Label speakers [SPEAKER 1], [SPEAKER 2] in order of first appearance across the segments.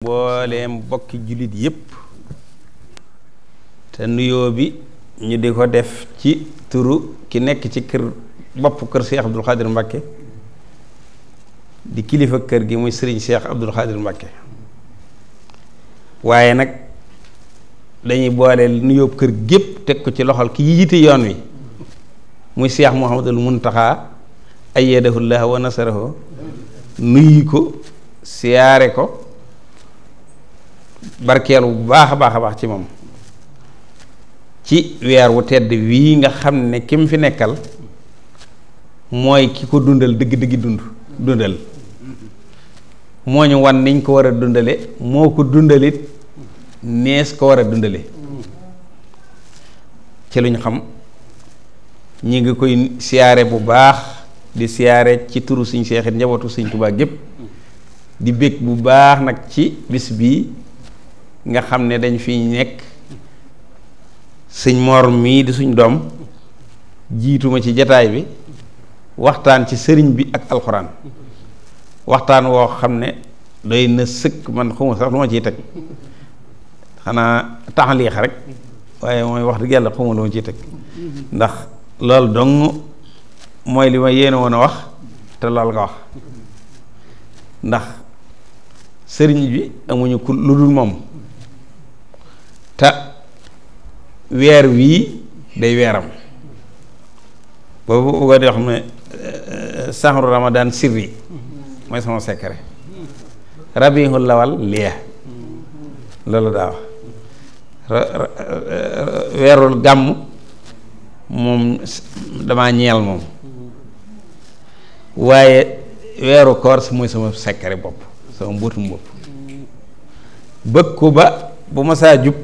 [SPEAKER 1] mbooleem bokki jullit yépp te nuyoo bi ñu di ko def ci turu ki nekk ci bopp kër Cheikh Abdoul Khadir Mbacké di kilifa kër gi muy Serigne Cheikh Abdoul Khadir Mbacké waaye nag dañuy boole nuyoo kër gépp teg ko ci loxol ki yiite yoon wi muy Cheikh Mouhamadul Muntaxa ayyadahullah wa nasarahu nuyu ko siyaare ko barkeelu bu baax a baax ci moom ci weer wu tedd wii nga xam ne ki mu fi nekkal mooy ki ko dundal dëgg-dëggi dundal moo ñu wan niñ ko war a dundale moo ko dundalit nees ko war a dundale ci luñ xam ñi ngi koy siyaare bu baax di siyaare ci turu Sëñ Seexit njabootu Sëñ Tuubaa gépp di bég bu baax nag ci bis bii nga xam ne dañ fi nekk sëñ Mor mii di suñ doom jiituma ci jataay bi waxtaan ci sëriñ bi ak alxuraan waxtaan woo xam ne doy na sëkk man xawma sax lu ma ciy teg xanaa taxaliix rek waaye mooy wax dëgg yàlla xawma lu ma ciy teg ndax loolu dong mooy li ma yéene woon a wax te loolu nga wax ndax sëriñ bi amuñu ku lu dul moom te weer wii day weeram boobu bëggoon di wax ne saxru ramadan sirri mooy sama secret rabiul lawal liya loolu daa wax weerul gàmm moom damaa ñeel moom waaye weeru koor si mooy sama secret bopp sama mbuutum bopp bëgg ko ba bu ma saa jub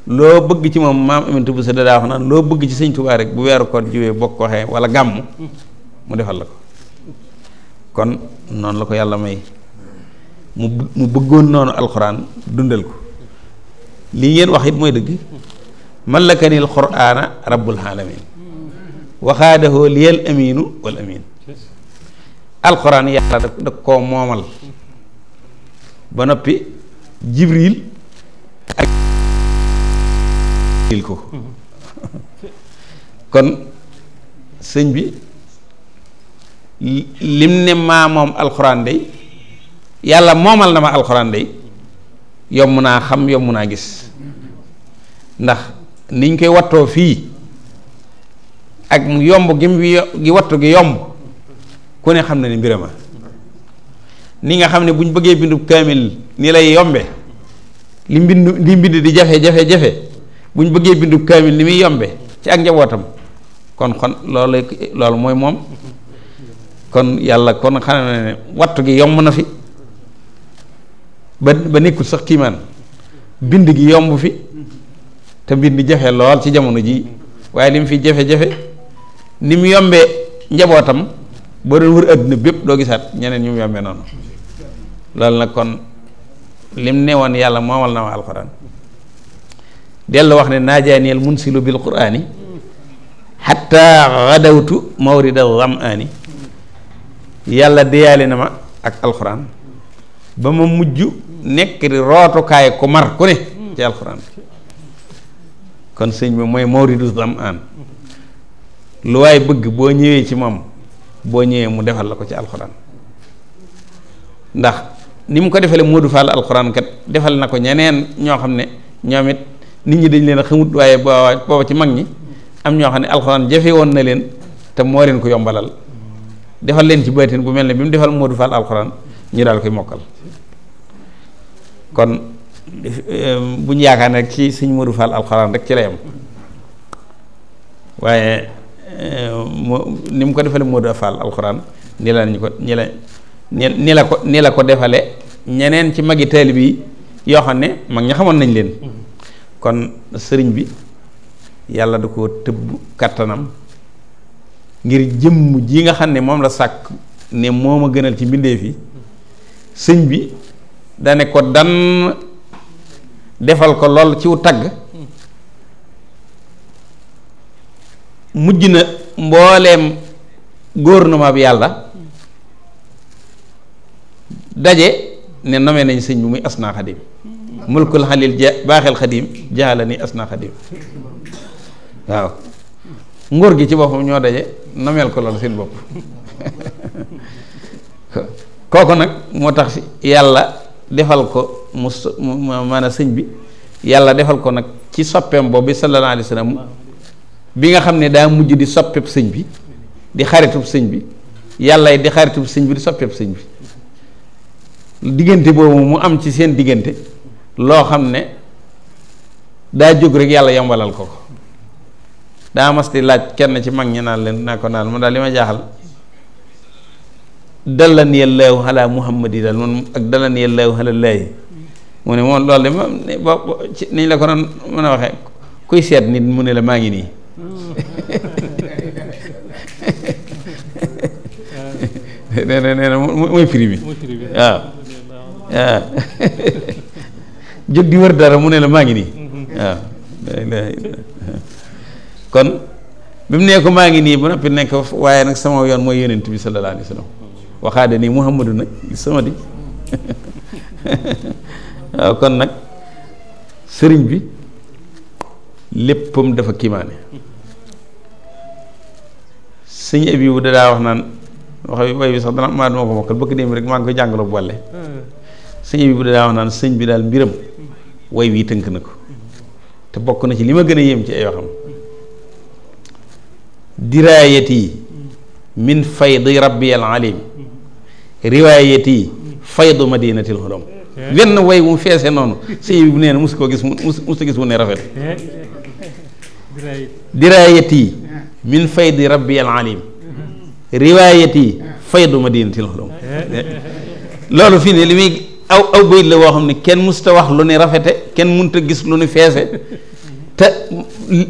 [SPEAKER 1] loo bëgg ci moom maam Aminata bu sa daa wax naan loo bëgg ci Sëñ Tuubaa rek bu weeru koor jiwee bokk ko waxee wala gàmm mu defal la ko kon noonu la ko yàlla may mu bëggoon noonu alxuraan dundal ko lii ngeen wax it mooy dëgg mallakanil quraana rabbul alamin waxaadahoo liyal aminu wal amin alxuraan yàlla da koo moomal ba noppi jibril ak ko kon sëñ bi lim ne maa moom alxuraan day yàlla moomal na ma alxuraan day yomb naa xam yomb naa gis ndax niñ koy wattoo fii ak mu yomb gi wattu gi yomb ku ne xam na ni mbirama ni nga xam ne buñ bëggee bindu kaamil ni lay yombe li mbind di jafe buñ bëggee bindu kaamil ni muy yombe ci ak njabootam kon loolu mooy moom kon yàlla kon xam ne wattu gi yomb na fi ba nekkul sax kiimaan bind gi yomb fi te bind jafe lool ci jamono ji waaye li mu fi jafe-jafe ni mu yombee njabootam boo doon wër àdduna bépp doo gisaat ñeneen ñu mu yombee noonu loolu nag kon lim ne woon yàlla moomal na ma alxuraan dellu wax ne naajaaniyal munsilu bil quraani xatta gadawtu mawrida zamaani yàlla deyaale na ma ak alxuraan ba ma mujj nekk di rootukaay ku mar ku ne ci alxuraan kon sëñ bi mooy mawridu zamaan lu waay bëgg boo ñëwee ci moom boo ñëwee mu defal la ko ci alxuraan ndax ni mu ko defalee Modou Fall alxuraan kat defal na ko ñeneen ñoo xam ne ñoom it nit ñi dañ leen a xamut waaye booba ci mag ñi am ñoo xam ne alxuraan jafe woon na leen te moo leen ko yombalal defal leen ci baatin bu mel ne bi mu defal Modou Fall alxuraan ñu daal koy mokkal kon bu ñu yaakaar ne rek ci Sëñ Modou Fall alxuraan rek ci la yam waaye ni mu ko defalee Modou Fall alxuraan ni la ko defale ñeneen ci magi taalibe yi yoo xam ne mag ña xamoon nañ leen kon sëriñ bi yàlla da ko tëbb kattanam ngir jëmm ji nga xam ne moom la sàkk ne moo ma gënal ci mbindeef yi sëñ bi dane ko dan defal ko lool ciw tagg mujj na mbooleem gouvernement bi yàlla daje ne nomee nañ sëñ bi muy asna xadim mulkul xalil baaxel xadim jaala ni asna xadim waaw nguur gi ci boppam ñoo daje nomeel ko loolu seen bopp kooku nag moo tax yàlla defal ko mu maanaam sëñ bi yàlla defal ko nag ci soppeem boobu sallallahu alayhi wa sallam bi nga xam ne daa mujj di soppeeb sëñ bi di xaritub sëñ bi yàlla di xaritub sëñ bi di soppeeb sëñ bi diggante boobu mu am ci seen diggante loo xam ne daa jóg rek yàlla yombalal ko daa mas di laaj kenn ci mag ñi naan leen naa ko naan man daal li ma jaaxal dallani yallaahu ala muhammadi daal man ak dallani yallaahu ala laahi mu ne moom loolu de moom ci niñ la ko doon mën a waxee kuy seet nit mu ne la maa ngi nii nee na mooy firi bi waaw waaw jóg di wër dara mu ne la maa ngi nii waaw kon bi mu nee ko maa ngi nii ba noppi nekk waaye nag sama yoon mooy yonent bi sallallahu alayhi wa sallam waxaade nii muhammadu nag sama di waaw kon nag sëriñ bi léppam dafa kiimaane sëñ abi bu daa wax naan wax way bi sax dana maa duma ko mokkal bëgg dem rek maa ngi koy jàngaloo bu wàlle sëñ abi bu daa wax naan sëñ bi daal mbiram way wi tënk na ko te bokk na ci li ma gën a yéem ci ay waxam diraayati min faydi rabbi al alim riwaayati faydu madinatil hulum wenn way mu feese noonu sëñ bi bu nee na musu koo gis musu gis mu ne rafet diraayati min faydi rabbi al alim riwaayati faydu madinatil hulum loolu fii ne li muy aw bayit la woo xam ne kenn musta wax lu ne rafete kenn mënta gis lu ne feese te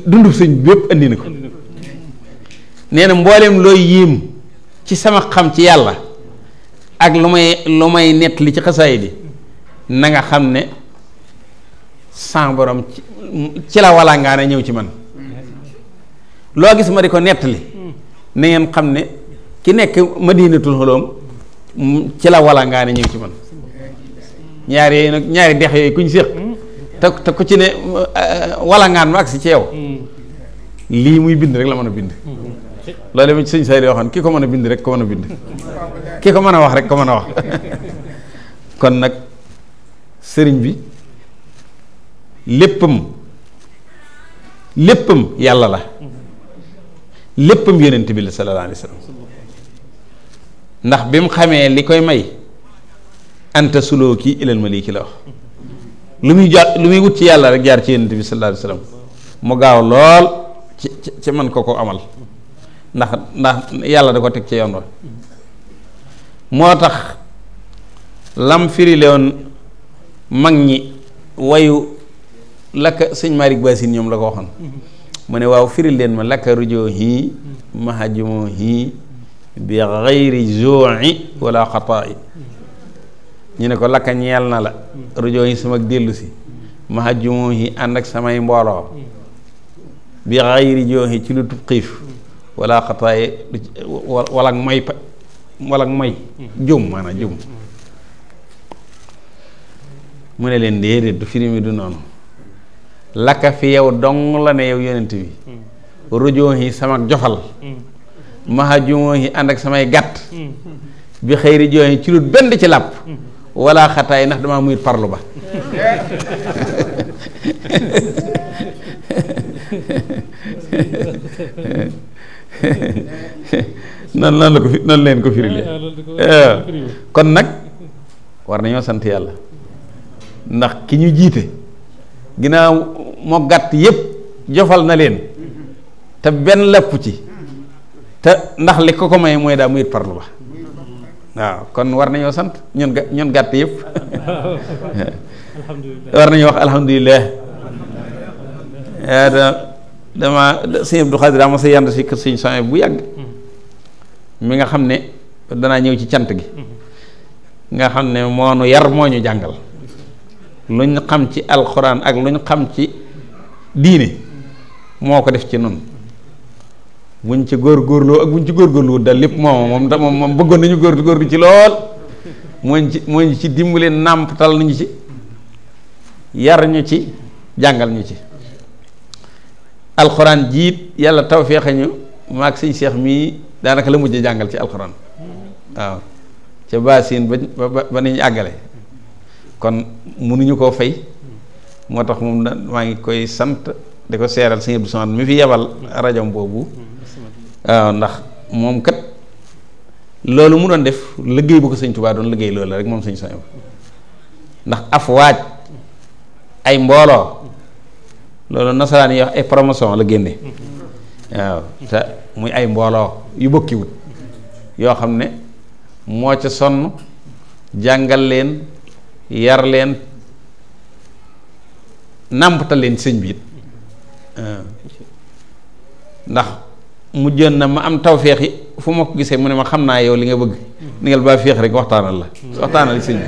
[SPEAKER 1] dundub sëñ bi bépp andi na ko nee na mbooleem looy yéem ci sama xam ci yàlla ak lu may nett li ci xasaay di na nga xam ne sans borom ci la walla ngaa ne ñëw ci man loo gis ma di ko nettali na ngeen xam ne ki nekk madinatul xulóom ci la walla ngaa ne ñëw ci man ñaar yooyu nag ñaari dex yooyu kuñ séq te ku ci ne walla ngaan ma agsi ci yow lii muy bind rek la mën a bind loolu ma ci sëñ Saydi waxoon ki ko mën a bind rek ko mën a bind ki ko mën a wax rek ko mën a wax kon nag sëriñ bi léppam yàlla la léppam yonent bi la sallallahu alayhi wa sallam ndax bi mu xamee li koy may anta sulooki ilal maliki la wax lu muy wut ci yàlla rek jaar ci yonent bi sallallahu alayhi wa sallam mu gaaw lool ci man ko amal ndax yàlla da ko teg ci yoon wa moo tax lam firile woon mag ñi wayu lakka sëñ Malick Bassine ñoom la ko waxoon mu ne waaw firil leen ma lakka rujoo hii mahajumoo hii bi xayri jooi wala xataa yi ñu ne ko lakka ñeel na la rujoo yi sama dellu si mahajumoo hii ànd ak samay mbooloo bi xayri joohi ci lu tub xiif wala xataa yi wala may jum maanaam jum mu ne leen déedéet du firi mi du noonu lakka fi yow dong la ne yow yonent bi rujoo yi sama jofal maha jumoo yi ànd ak samay gàtt bi xëyri joo yi ci lu benn ci làpp wala xataay ndax damaa muyut parlu ba nan leen ko firile kon nag war nañoo sant yàlla ndax ki ñu jiite ginnaaw moo gàtt yépp jofal na leen te benn lépp ci te ndax li ko may mooy daa muyit parlu ba waaw kon war nañoo sant ñun gàtt yépp war nañoo wax alhamdulilah dama sëñ Abdou Khadir daa ma sa yand si kër sëñ Sonia bu yàgg mi nga xam ne danaa ñëw ci cant gi nga xam ne moo nu yar moo ñu jàngal luñ xam ci alxuraan ak luñ xam ci diine moo ko def ci nun buñ ci góorgóorloo ak buñ ci góorgóorluwut daal lépp moom bëggoon nañu góorgóorlu ci lool moo ñu ci dimbali nàmpatal nañu ci yar ñu ci jàngal ñu ci alxuraan jiit yàlla tawfeexe ñu maag sëñ Seex mii daanaka la mujj jàngal ci alxuraan waaw ca baasin ba nañu àggale kon mënuñu koo fay moo tax moom maa ngi koy sant di ko seeral sëñ Abdou Samad mi fi yebal rajom boobu waaw ndax moom kat loolu mu doon def liggéey bu ko sëñ Tuubaa doon liggéey loolu rek moom sëñ Soñ ndax afwaaj ay mbooloo loolu nasaraan yi wax ay promotion la génne waaw te muy ay mbooloo yu bokkiwut yoo xam ne moo ca sonn jàngal leen yar leen nàmpatal leen sëñ bi it ndax mujjoon na ma am tawféex yi fu ma ko gisee mu ne ma xam naa yow li nga bëgg ndigal ba féex rek waxtaanal la waxtaanal sëñ bi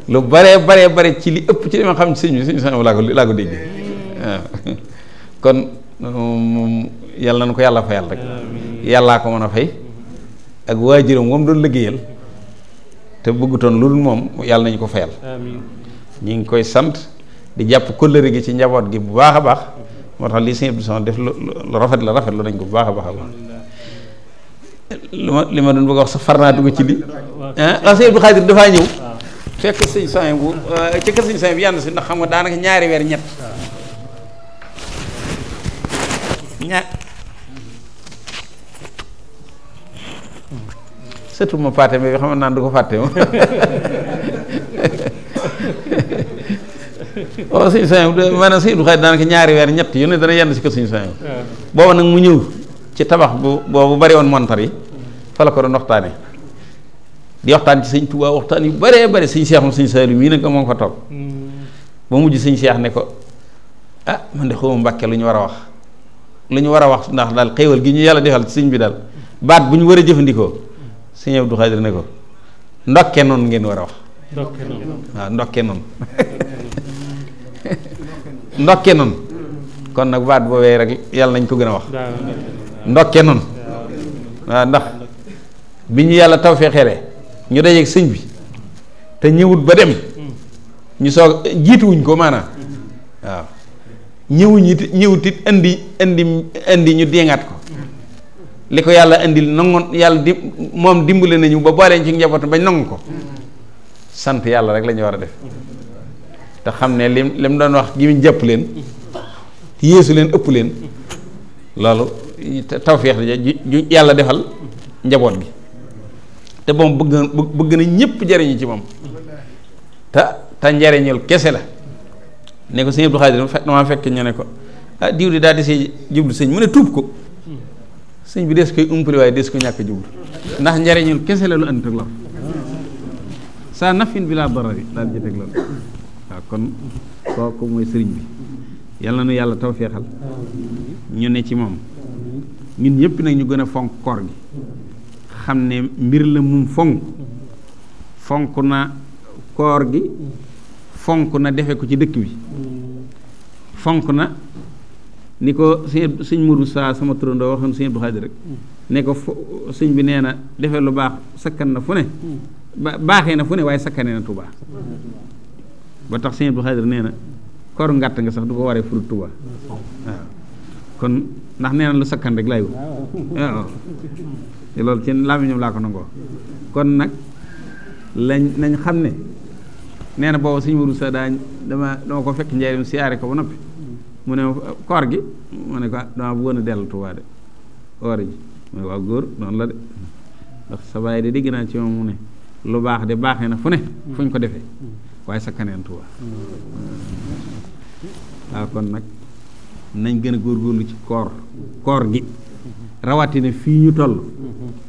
[SPEAKER 1] lu bare ci li ëpp ci li ma xam ci sëñ bi sëñ Soñ laa ko dégg waaw kon moom yàlla na ko yàlla fayal rek yàllaa ko mën a fay ak waajuram moom doon liggéeyal te bëggutoon lu dul moom yàlla nañu ko fayal ñi ngi koy sant di jàpp kóllëre gi ci njaboot gi bu baax a baax moo tax lii sëñ Abdou Samad def lu rafet la rafetlu nañ ko bu baax a baax a baax li ma doon bëgg a wax sax far naa dugg ci li ah sëñ Abdou Khadir dafaa ñëw fekk sëñ Soñ bu ci kër sëñ Soñ bi yànd si ndax xam nga daanaka ñaari weer ñett surtout ma fàtte bi xam naan du ko fàtte ma waaw sëñ Soñ maanaam sëñ Abdou Khadir daanaka ñaari weer ñett yu ne dana yenn si kër sëñ Soñ booba nag mu ñëw ci tabax boobu bari woon montar yi fa la ko doon waxtaane di waxtaan ci sëñ Tuubaa waxtaan yu baree bari sëñ Seex moom sëñ Saaliw mii nag moom fa toog ba mujj sëñ Seex ne ko ah man de xawma Mbàkke lu ñu war a wax ndax daal xéewal gi ñu yàlla defal sëñ bi daal baat bu ñu war a jëfandikoo sëñ Abdou Khadir ne ko ndokke noonu ngeen war a wax waaw ndokke noonu ndokke noonu kon nag baat boobee rek yàlla nañ ko gën a wax ndokke noonu waaw ndax bi ñu yàlla tawfeexee ñu dajeeg sëñ bi te ñëwut ba dem ñu soog jiituwuñ ko maanaam waaw ñëwut it indi ñu déngaat ko li ko yàlla indil nangoon yàlla moom dimbale nañu ba booleen ci njabootu bañ nangu ko sant yàlla rek la ñu war a def te xam ne lim doon wax gi mu jàpp leen yéesu leen ëpp leen loolu tawfeex ju yàlla defal njaboot gi te moom bëgg na ñëpp jariñu ci moom te njariñul kese la ne ko sëñ Abdou Khadir damaa fekk ñu ne ko ah diw di daal di si jublu sëñ mu ne tuub ko sëñ bi des koy umpali waaye des ko ñàkk jublu ndax njariñul kese la lu andi teg la saa nafin bi laa darari daal di teg loolu waaw kon kooku mooy sëriñ bi yàlla na nu yàlla tawfeexal ñu ne ci moom ñun ñëpp nag ñu gën a fonk koor gi xam ne mbir la mum fonk na koor gi fonk na defe ko ci dëkk bi fonk na ni ko sëñ Mourou Sa sama turandoo waxoon sëñ Abdou Khadir rek ne ko sëñ bi nee na defe lu baax sakkan na fu ne baaxee na fu ne waaye sakkanee na Tuubaa ba tax sëñ Abdou Khadir nee na koor ngàtt nga sax du ko waree furu Tuubaa waaw kon ndax nee na lu sakkan rek laay wut waaw te loolu ci làmmiñam laa ko nangoo kon nag nañ xam ne nee na booba sëñ Mourou Sa dama ko fekk njaarim siyaare ko ba noppi mu ne koor gi mu ne ko dama bëggoon a dellu Tuubaa de oor ji mu ne waaw góor noonu la de ndax sa baay de dégg naa ci moom mu ne lu baax de baaxee na fu ne fu ñu ko defee waaye sakkaneen Tuubaa waaw kon nag nañ gën a góorgóorlu ci koor gi rawatina fii ñu toll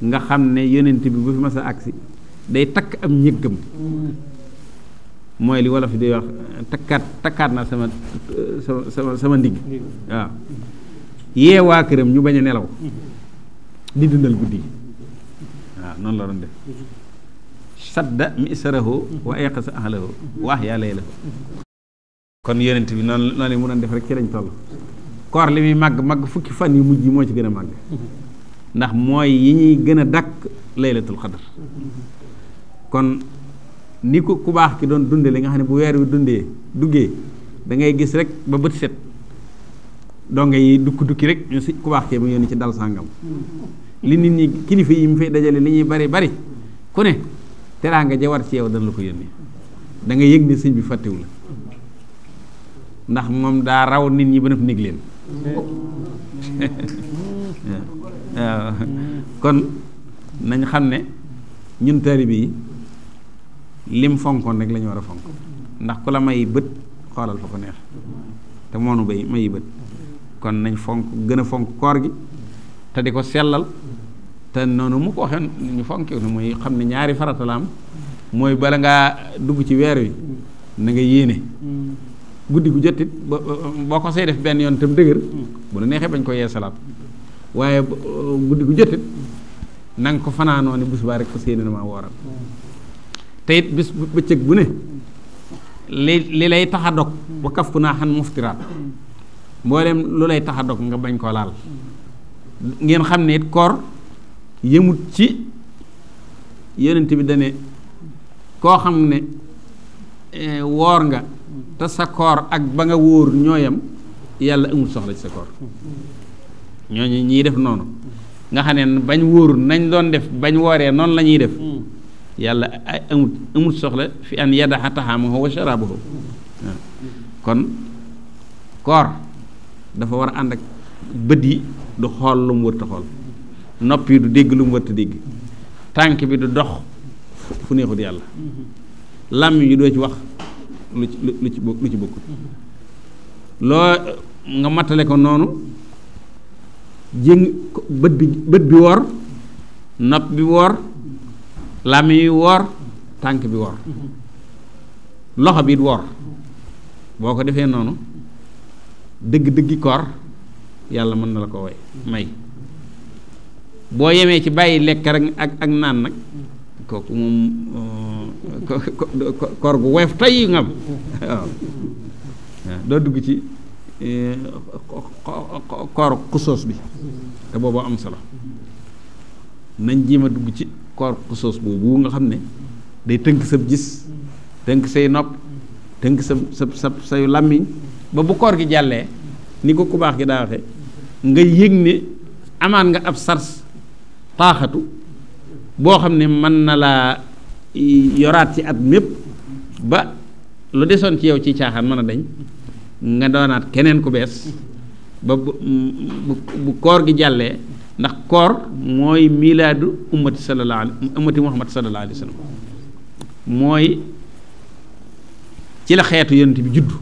[SPEAKER 1] nga xam ne yonent bi bu fi mas a agsi day takk am ñëggam mooy li wolof di wax takkaat naa sama ndigg waaw yee waa këram ñu bañ a nelaw di dundal guddi waaw noonu la doon def sadda misarahu wa ayqasa ahlahu wa ahya laylahu kon yonent bi noonu la mu doon def rek ci lañ toll koor li muy màgg fukki fan yu mujj yi moo ci gën a màgg ndax mooy yi ñuy gën a dàkk laylatul xadar kon ni ko ku baax ki doon dunde li nga xam ne bu weer wi duggee da ngay gis rek ba bët set donge yi dukki rek ñu si ku baax kee mu yónni ci dal sàngam li nit ñi kilifa yi mu fay dajale li ñuy bari ku ne teraanga ja war ci yow dana la ko yónni da nga yëg ni sëñ bi fàttewu la ndax moom daa raw nit ñi ba nëpp néeg leen waaw kon nañ xam ne ñun taalibe yi lim fonkoon rek la ñu war a fonk ndax ku la may bët xoolal fa ko neex te moonu bay mayi bët kon nañ fonk gën a fonk koor gi te di ko sellal te noonu mu ko waxee ñu fonke ne mooy xam ne ñaari farata la am mooy bala ngaa dugg ci weer wi na nga yéene guddi gu jotit boo ko see def benn yoon tam dëgër bu la neexee bañ ko yeesalaat waaye guddi gu jotit na nga ko fanaanoo ne bés baa rek ko séené na maa wooral te it bis bëccëg bu ne li lay tax a dog wa kaf ku naa xan muftiraat mboolem lu lay tax a dog nga bañ koo laal ngeen xam ne it koor yëmut ci yonent bi dane koo xam ne woor nga te sa koor ak ba nga wóor ñooyam yàlla amul soxla ci sa koor ñooñu ñiy def noonu nga xam ne bañ wóorul nañ doon def bañ wooree noonu la ñuy def yàlla amul soxla fi an yadaxa taxaamahu wa sharaabahu kon koor dafa war a ànd ak bët yi du xool lu mu wërta xool nopp yi du dégg lu mu wërta dégg tànk bi du dox fu neexut yàlla làmmiñ yi doo ci wax lu ci bokkut loo nga mattale ko noonu bët bi woor nopp bi woor làmmiñ yi woor tànk bi woor loxo bi woor boo ko defee noonu dëgg-dëggi koor yàlla mën na la ko may boo yemee ci bàyyi lekk rek ak naan nag kooku moom koor gu woyof tay nga am waaw doo dugg ci koor xusoos bi te boobu am solo nañ jéem a dugg ci koor xusoos boobu nga xam ne day tënk sa gis tënk say nopp tënk say làmmiñ ba bu koor gi jàllee ni ko ku baax gi daa waxe nga yëg ne amaan nga ab sars taaxatu boo xam ne mën na laa yoraat ci at mépp ba lu desoon ci yow ci caaxaan mën a dañ nga doonaat keneen ku bees ba bu koor gi jàllee ndax koor mooy milaadu ummati muhammad sallallahu alayhi wa sallam mooy ci la xeetu yonent bi juddu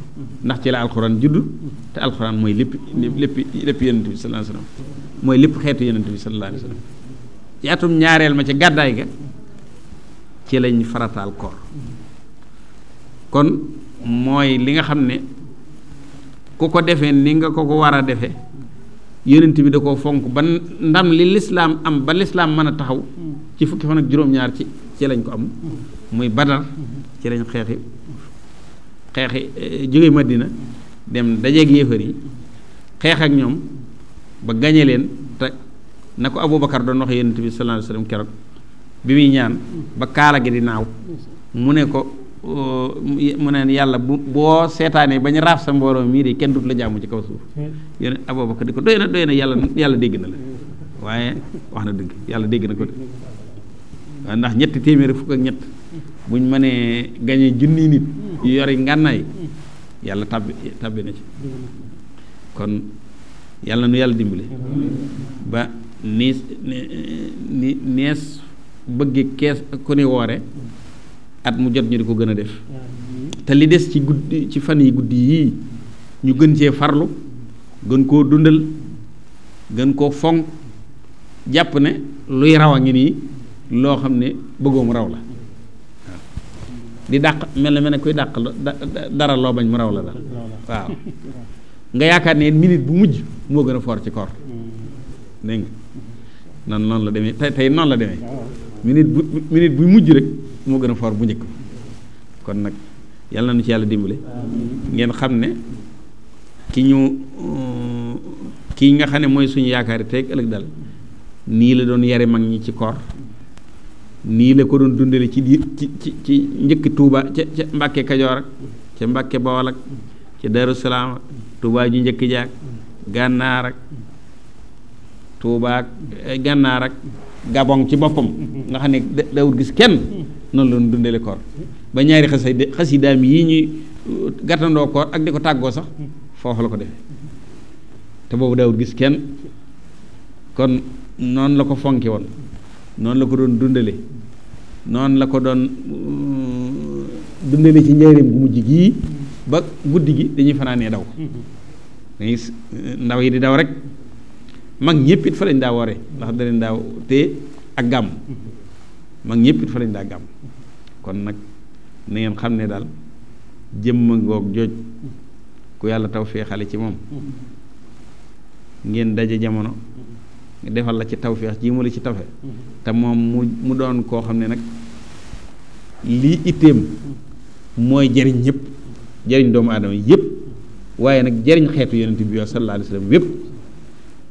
[SPEAKER 1] ndax ci la alxuraan juddu te alxuraan mooy lépp yonent bi sallallahu alayhi wa sallam mooy lépp xeetu yonent bi sallallahu alayhi wa sallam ci atum ñaareel ma ci gàddaay ga ci lañ farataal koor kon mooy li nga xam ne ku ko defee ni nga ko war a defee yonent bi da koo fonk ba ndam li lislaam am ba lislaam mën a taxaw ci fukki fan ak juróom-ñaar ci lañ ko am muy Badar ci lañ xeexi jóge Madina dem dajeeg yéefar yi xeex ak ñoom ba gañe leen te na ko Abubakar doon wax yonent bi sallallahu alayhi wasallam keroog bi muy ñaan ba kaala gi di naaw mu ne ko mu ne yàlla boo seetaanee bañ raaf sa mbooloo mii de kenn dut la jaamu ci kaw suuf yéen Abubakar di ko doy na yàlla dégg na la waaye wax na dëgg yàlla dégg na ko de waaye ndax ñetti téeméeri fukk ak ñett buñ mënee gañee junni nit yu yori ngànnaay yàlla tàbbi na ci kon yàlla nu yàlla dimbali ba nees bëgge kees ku ne woore at mu jot ñu di ko gën a def te li des ci guddi ci fan yi guddi yii ñu gën cee farlu gën koo dundal gën koo fonk jàpp ne luy raw a ngi nii loo xam ne bëggoom raw la waaw di dàq mel na kuy dàq dara loo bañ mu raw la daal waaw nga yaakaar ne minute bu mujj moo gën a foor ci koor dégg nga noonu la demee tey noonu la demee minute bu mujj rek moo gën a foor bu njëkk kon nag yàlla na nu ci yàlla dimbale ngeen xam ne kii nga xam ne mooy suñu yaakaari tey ëllëg dal nii la doon yare mag ñi ci koor nii la ko doon dundale ci ci njëkk Touba ca Mbàkke Kajoor ak ca Mbàkke Bawol ak ca Daaru Salaam ak Touba ju njëkk jaak Gànnaar ak Touba ak Gànnaar ak Gabon ci boppam nga xam ne dawul gis kenn noonu la doon dundale koor ba ñaari xasidaam yi ñuy gàttandoo koor ak di ko tàggoo sax foofu la ko defee te boobu dawul gis kenn kon noonu la ko fonki woon noonu la ko doon dundale noonu la ko doon dundale ci njëriñ gu mujj gii ba guddi gi dañuy fanaanee daw dañuy ndaw yi di daw rek mag ñëpp it fa lañ daa woore ndax da leen daa te ak gàmm mag ñëpp it fa lañ daa gàmm kon nag na ngeen xam ne daal jëmma ngoog jooj ku yàlla taw feexale ci moom ngeen daje jamono defal la ci tawféex ji mu la ci tafe te moom mu doon koo xam ne nag lii itteem mooy jariñ ñëpp jariñ doomu aadama yëpp waaye nag jariñ xeetu yonent bi sallallahu alayhi wa sallam yëpp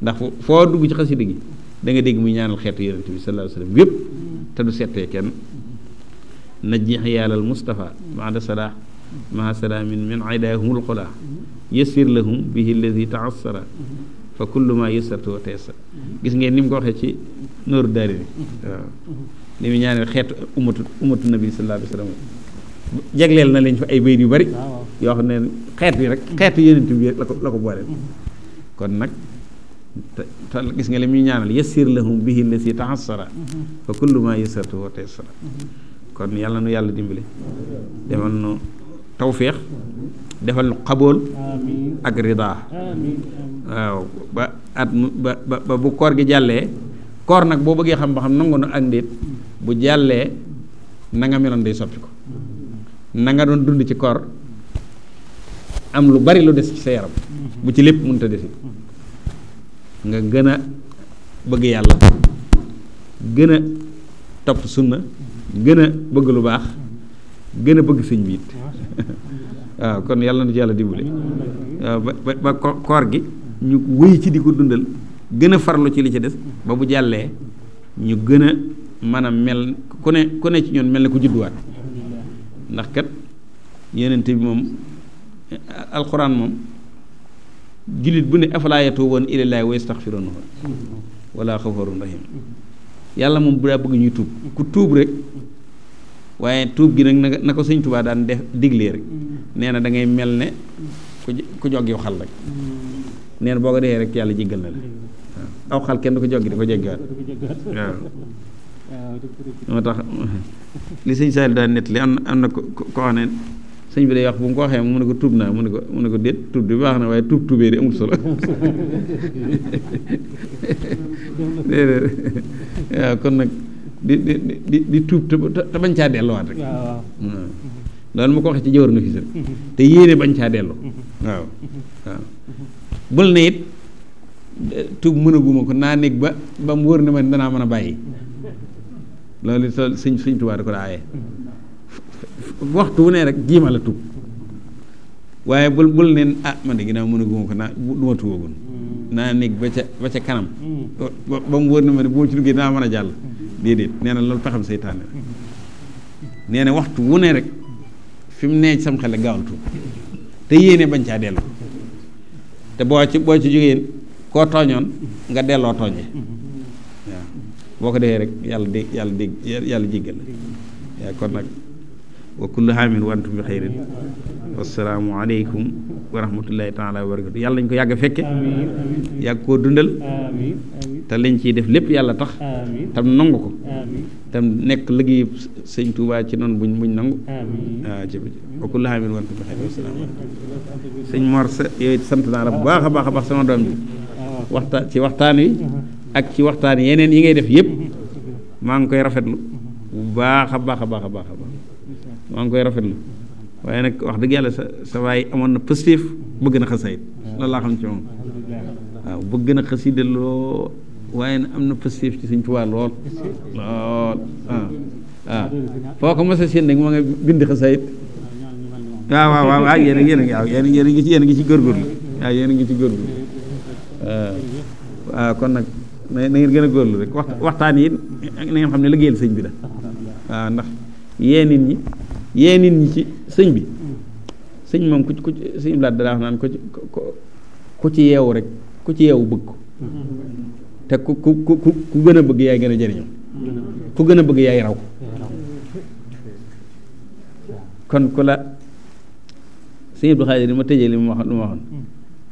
[SPEAKER 1] ndax foo dugg ci xasida gi da nga dégg muy ñaanal xeetu yonent bi sallallahu alayhi wa sallam yëpp te du settee kenn najjih yàllal Mustafa maada salah maa salaamin min idaahumul xulaa yassir lahum bihi alladi taassara fa kullu ma yusartu wa teesa gis ngeen ni mu ko waxee ci nooru daari ni waaw li mu ñaanal xeetu umatu nabi sallallahu alayhi wa sallam jagleel na leen fa ay bayit yu bari yoo xam ne xeet bi rek xeetu yonent bi la ko booleel kon nag te gis nga li muy ñaanal yassir lahum bihi alladi taassara fa kullu ma yusartu wa teesa kon yàlla nu yàlla dimbali defal nu tawféex defal nu xabool ak ridaa waaw ba bu koor gi jàllee koor nag boo bëggee xam ba xam nangu na ak ndéet bu jàllee na nga meloon day soppi ko na nga doon dund ci koor am lu bari lu des ci sa yaram bu ci lépp mënut a desi nga gën a bëgg yàlla gën a topp sunna gën a bëgg lu baax gën a bëgg sëñ bi it waaw kon yàlla na ci yàlla dimbali waaw ba koor gi ñu wéy ci di ko dundal gën a farlu ci li ci des ba bu jàllee ñu gën a mën a mel ku ne ci ñoon mel ne ku judduwaat ndax kat yeneen bi moom alxuraan moom jullit bu ne afalaa yatuubuuna ilallaahi wa yastaxfiruunahu wala xafuurun rahiim yàlla moom bu daa bëgg ñuy tuub ku tuub rek waaye tuub gi nag na ko sëñ Tuubaa daan def diglee rek nee na da ngay mel ne ku joggi xal rek nee na boo ko defee rek yàlla jéggal na la waaw aw xal kenn du ko joggi di ko jéggaat waaw moo tax li sëñ Saaliw daan nett li am na ko wax ne sëñ bi day wax bu mu ko waxee mu ne ko tuub naa mu ne ko déet tuub di baax na waaye tuubee di amul solo waaw kon nag di tuub te bañ caa delluwaat rek waaw loolu ma ko waxee ci jawar na fi rek te yéene bañ caa dellu waaw bul ne it tuub mënaguma ko naa nekk ba mu wóor ne ma danaa mën a bàyyi loolu it sëñ Tuubaa da ko daa aaye waxtu wu ne rek jiima la tuub waaye bul neen man de ginnaaw mënaguma ko naa du ma tuubagun naa nekk ba ca kanam ba mu wóor ne ma ne bu ma ci duggee danaa mën a jàll déedéet nee na loolu pexam seytaane rek nee na waxtu wu ne rek fi mu nee sam xel gaawal tuub te yéene bañ caa dellu te boo ci jógee koo tooñoon nga delloo tooñe waaw boo ko defee rek yàlla jéggal la waaw kon nag wa kullu aamin wa antum bi xayrin wassalaamu aleykum wa rahmatullahi taala wa barakatu yàlla nañu ko yàgg a fekke yàgg koo dundal te lañ ciy def lépp yàlla tax tam nangu ko tam nekk liggéey sëñ Tuubaa ci noonu buñ nangu waaw ci wa kullu aamin wa antum bi xayrin wassalaamu aleykum sëñ Mor sa yooyu sant naa la bu baax a baax sama doom bi ci waxtaan wi ak ci waxtaan yeneen yi ngay def yëpp maa ngi koy rafetlu bu baax a baax maa ngi koy rafetlu waaye nag wax dëgg yàlla sa waay amoon na positif bëgg na xasaayit loolu laa xam ci moom waaw bëgg na xasida lool waaye am na positif ci Sëñ Tuubaa lool waaw foo ko mos a séen nag moo nga bind xasaayit waaw yéen a ngi ci góorgóorlu waaw yéen a ngi ci góorgóorlu waaw kon nag na ngeen gën a góorlu rek waxtaan yi na ngeen xam ne liggéeyal sëñ bi la waaw ndax yee nit ñi ci sëñ bi sëñ moom ku sëñ blaat da wax naan ku ci yeewu rek ku ci yeewu bëgg ko te ku gën a bëgg yaay gën a jëriñu ku gën a bëgg yaay raw kon ku la sëñ Abdou Khadir ma tëjee li ma waxoon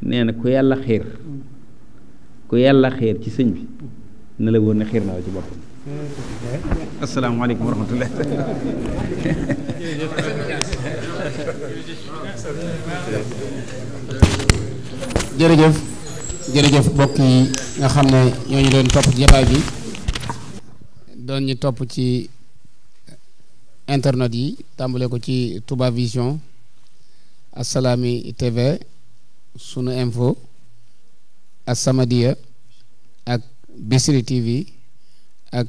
[SPEAKER 1] nee na ku yàlla xiir ci sëñ bi na la woon ne xiir na la ci boppam. asalaamaaleykum wa rahmatulah.
[SPEAKER 2] jërëjëf mbokk yi nga xam ne ñoo ñu doon topp ci jotaay bi doon ñu topp ci internet yi tàmbale ko ci Touba Vision, Assalaamy TV, Sunu Info, As-Samadiyya ak Bichri TV ak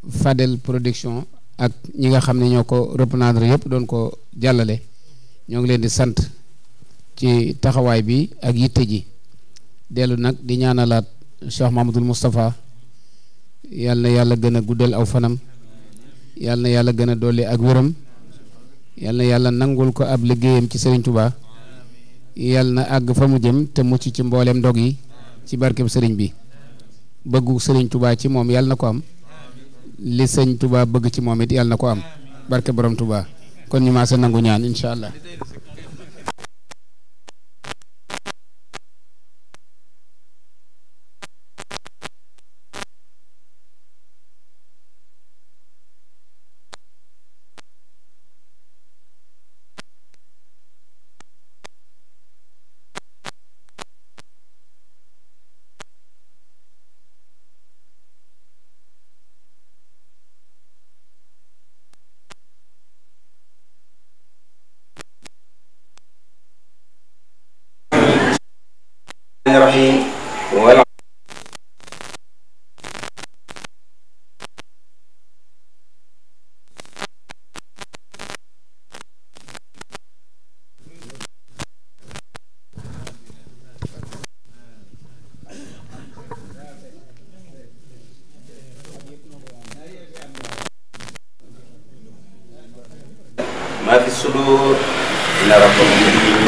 [SPEAKER 2] Fadel Production ak ñi nga xam ne ñoo ko reprendre yëpp doon ko jàllale ñoo ngi leen di sant ci taxawaay bi ak yitte ji dellu nag di ñaanalaat Cheikh Mahmadul Moustapha yàlla na yàlla gën a guddal aw fanam yàlla na yàlla gën a dolli ak wéram yàlla na yàlla nangul ko ab liggéeyam ci Serigne Touba yàlla na àgg fa mu jëm te mucc ci mbooleem ndog yi ci barkeb Serigne bi bëggu Serigne Touba ci moom yàlla na ko am li Serigne Touba bëgg ci moom it yàlla na ko am barke borom Touba kon ñu maa sa nangu ñaan incha allah.
[SPEAKER 3] الرحيم ولا ما في الصدور إن ربكم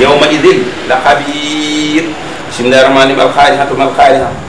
[SPEAKER 3] يومئذ لخبير بسم الله الرحمن الرحيم الخارجة ما الخارجة